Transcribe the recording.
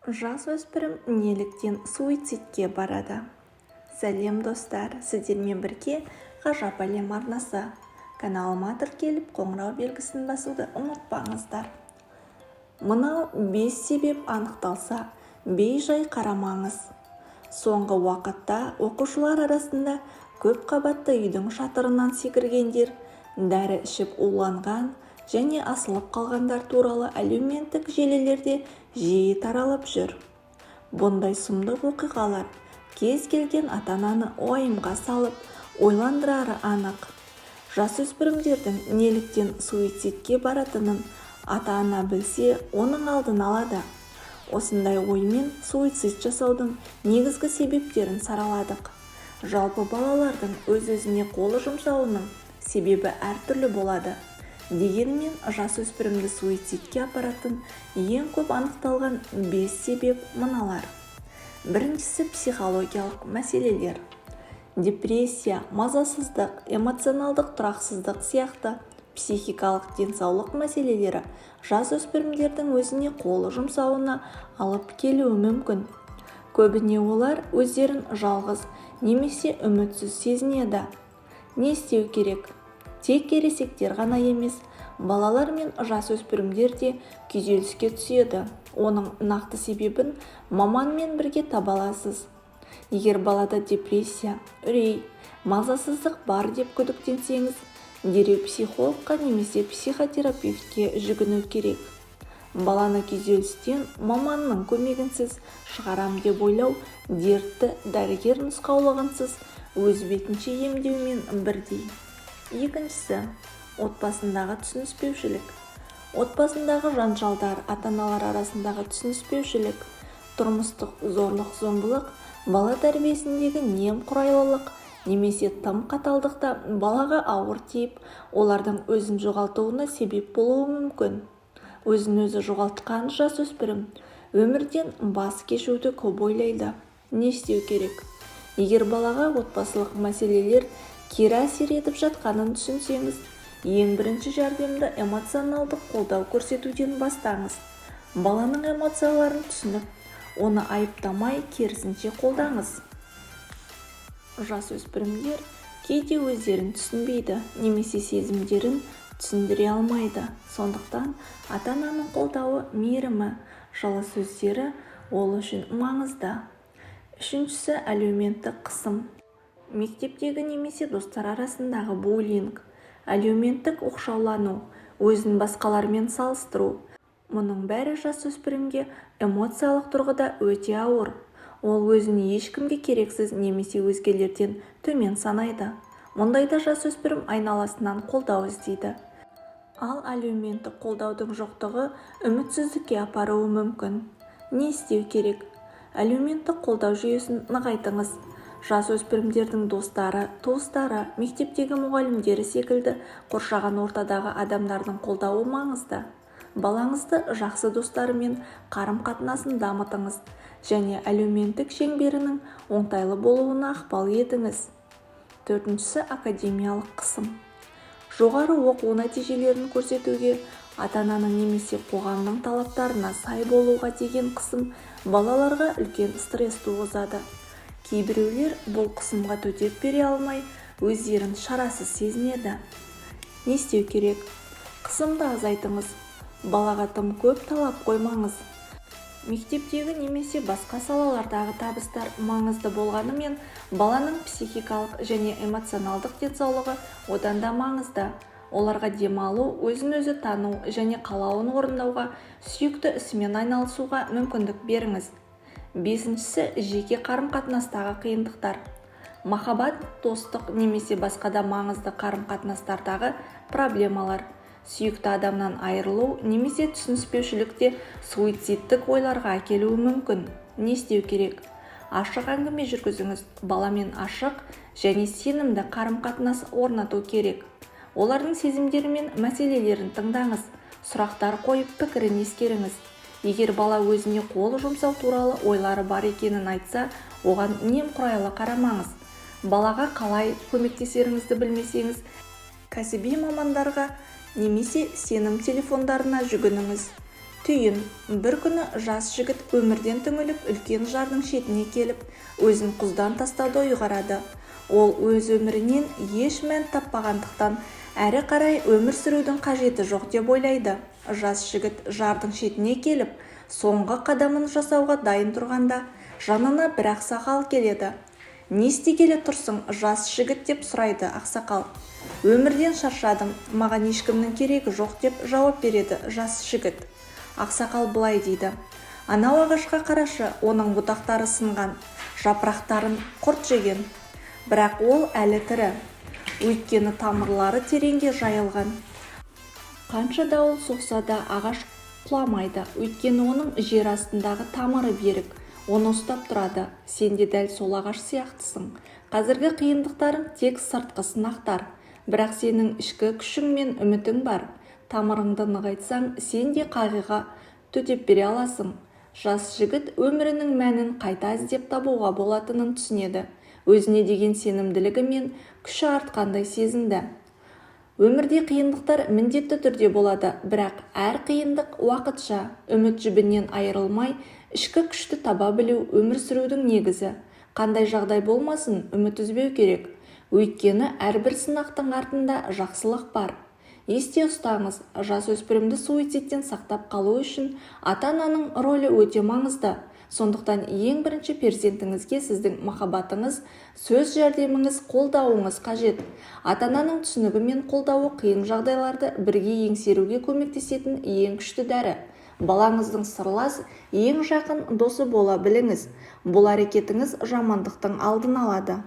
Жасөспірім неліктен суицидке барады? Сәлем, достар! Сіздермен бірге Ғажап әлем арнасы. Каналыма тіркеліп, қоңырау белгісін басуды ұмытпаңыздар. Мынау бес себеп анықталса, бей-жай қарамаңыз. Соңғы уақытта оқушылар арасында көп қабатты үйдің шатырынан секіргендер, дәрі ішіп уланған және асылып қалғандар туралы әлеуметтік желілерде жиі таралып жүр. Бұндай сұмдық оқиғалар кез келген ата-ананы уайымға салып, ойландырары анық. Жасөспірімдердің неліктен суицидке баратынын ата-ана білсе, оның алдын алады. Осындай оймен суицид жасаудың негізгі себептерін сараладық. Жалпы, балалардың өз-өзіне қол жұмсауының себебі әртүрлі болады. Дегенмен жасөспірімді суицидке апаратын ең көп анықталған бес себеп мыналар. Біріншісі – психологиялық мәселелер. Депрессия, мазасыздық, эмоционалдық тұрақсыздық сияқты психикалық денсаулық мәселелері жасөспірімдердің өзіне қол жұмсауына алып келуі мүмкін. Көбіне олар өздерін жалғыз немесе үмітсіз сезінеді. Не істеу керек? Тек ересектер ғана емес, балалар мен жасөспірімдер де күйзеліске түседі. Оның нақты себебін маманмен бірге таба аласыз. Егер балада депрессия, үрей, мазасыздық бар деп күдіктенсеңіз, дереу психологқа немесе психотерапевтке жүгіну керек. Баланы күйзелістен маманның көмегінсіз шығарам деп ойлау дертті дәрігер нұсқаулығынсыз өз бетінше емдеумен бірдей. Екіншісі – отбасындағы түсініспеушілік. Отбасындағы жанжалдар, ата-аналар арасындағы түсініспеушілік, тұрмыстық зорлық-зомбылық, бала тәрбиесіндегі немқұрайлылық немесе тым қаталдық та балаға ауыр тиіп, олардың өзін жоғалтуына себеп болуы мүмкін. Өзін-өзі жоғалтқан жасөспірім өмірден бас кешуді көп ойлайды. Не істеу керек? Егер балаға отбасылық мәселелер кері әсер етіп жатқанын түсінсеңіз, ең бірінші жәрдемді эмоционалдық қолдау көрсетуден бастаңыз. Баланың эмоцияларын түсініп, оны айыптамай, керісінше қолдаңыз. Жасөспірімдер кейде өздерін түсінбейді немесе сезімдерін түсіндіре алмайды. Сондықтан ата-ананың қолдауы, мейірімі, жылы сөздері ол үшін маңызды. Үшіншісі – әлеуметтік қысым. Мектептегі немесе достар арасындағы буллинг, әлеуметтік оқшаулану, өзін басқалармен салыстыру – мұның бәрі жасөспірімге эмоциялық тұрғыда өте ауыр. Ол өзін ешкімге керексіз немесе өзгелерден төмен санайды. Мұндайда жасөспірім айналасынан қолдау іздейді. Ал әлеуметтік қолдаудың жоқтығы үмітсіздікке апаруы мүмкін. Не істеу керек? Әлеуметтік қолдау жүйесін нығайтыңыз. Жасөспірімдердің достары, туыстары, мектептегі мұғалімдері секілді қоршаған ортадағы адамдардың қолдауы маңызды. Балаңызды жақсы достарымен қарым-қатынасын дамытыңыз және әлеуметтік шеңберінің оңтайлы болуына ықпал етіңіз. Төртіншісі – академиялық қысым. Жоғары оқу нәтижелерін көрсетуге, ата-ананың немесе қоғамның талаптарына сай болуға деген қысым балаларға үлкен стресс туғызады. Кейбіреулер бұл қысымға төтеп бере алмай, өздерін шарасыз сезінеді. Не істеу керек? Қысымды азайтыңыз. Балаға тым көп талап қоймаңыз. Мектептегі немесе басқа салалардағы табыстар маңызды болғанымен, баланың психикалық және эмоционалдық денсаулығы одан да маңызды. Оларға демалу, өзін-өзі тану және қалауын орындауға, сүйікті ісімен айналысуға мүмкіндік беріңіз. Бесіншісі – жеке қарым-қатынастағы қиындықтар. Махаббат, достық немесе басқа да маңызды қарым-қатынастардағы проблемалар, сүйікті адамнан айырылу немесе түсініспеушілік те суицидтік ойларға әкелуі мүмкін. Не істеу керек? Ашық әңгіме жүргізіңіз. Баламен ашық және сенімді қарым-қатынас орнату керек. Олардың сезімдері мен мәселелерін тыңдаңыз, сұрақтар қойып, пікірін ескеріңіз. Егер бала өзіне қол жұмсау туралы ойлары бар екенін айтса, оған немқұрайлы қарамаңыз. Балаға қалай көмектесеріңізді білмесеңіз, кәсіби мамандарға немесе сенім телефондарына жүгініңіз. Түйін: бір күні жас жігіт өмірден түңіліп, үлкен жардың шетіне келіп, өзін құздан тастауды ұйғарады. Ол өз өмірінен еш мән таппағандықтан, әрі қарай өмір сүрудің қажеті жоқ деп ойлайды. Жас жігіт жардың шетіне келіп, соңғы қадамын жасауға дайын тұрғанда, жанына бір ақсақал келеді. «Не істегелі тұрсың, жас жігіт?» – деп сұрайды ақсақал. «Өмірден шаршадым, маған ешкімнің керегі жоқ», – деп жауап береді жас жігіт. Ақсақал былай дейді: «Анау ағашқа қарашы, оның бұтақтары сынған, жапырақтарын құрт жеген, бірақ ол әлі тірі, өйткені тамырлары тереңге жайылған. Қанша дауыл соқса да, ағаш құламайды, өйткені оның жер астындағы тамыры берік, оны ұстап тұрады. Сен де дәл сол ағаш сияқтысың. Қазіргі қиындықтарың тек сыртқы сынақтар, бірақ сенің ішкі күшің мен үмітің бар. Тамырыңды нығайтсаң, сен де қайғыға төтеп бере аласың». Жас жігіт өмірінің мәнін қайта іздеп табуға болатынын түсінеді, өзіне деген сенімділігі мен күші артқандай сезінді. Өмірде қиындықтар міндетті түрде болады, бірақ әр қиындық уақытша. Үміт жібінен айырылмай, ішкі күшті таба білу – өмір сүрудің негізі. Қандай жағдай болмасын, үміт үзбеу керек, өйткені әрбір сынақтың артында жақсылық бар. Есте ұстаңыз, жасөспірімді суицидтен сақтап қалу үшін ата-ананың рөлі өте маңызды. Сондықтан ең бірінші перзентіңізге сіздің махаббатыңыз, сөз жәрдеміңіз, қолдауыңыз қажет. Ата-ананың түсінігі мен қолдауы – қиын жағдайларды бірге еңсеруге көмектесетін ең күшті дәрі. Балаңыздың сырлас, ең жақын досы бола біліңіз. Бұл әрекетіңіз жамандықтың алдын алады.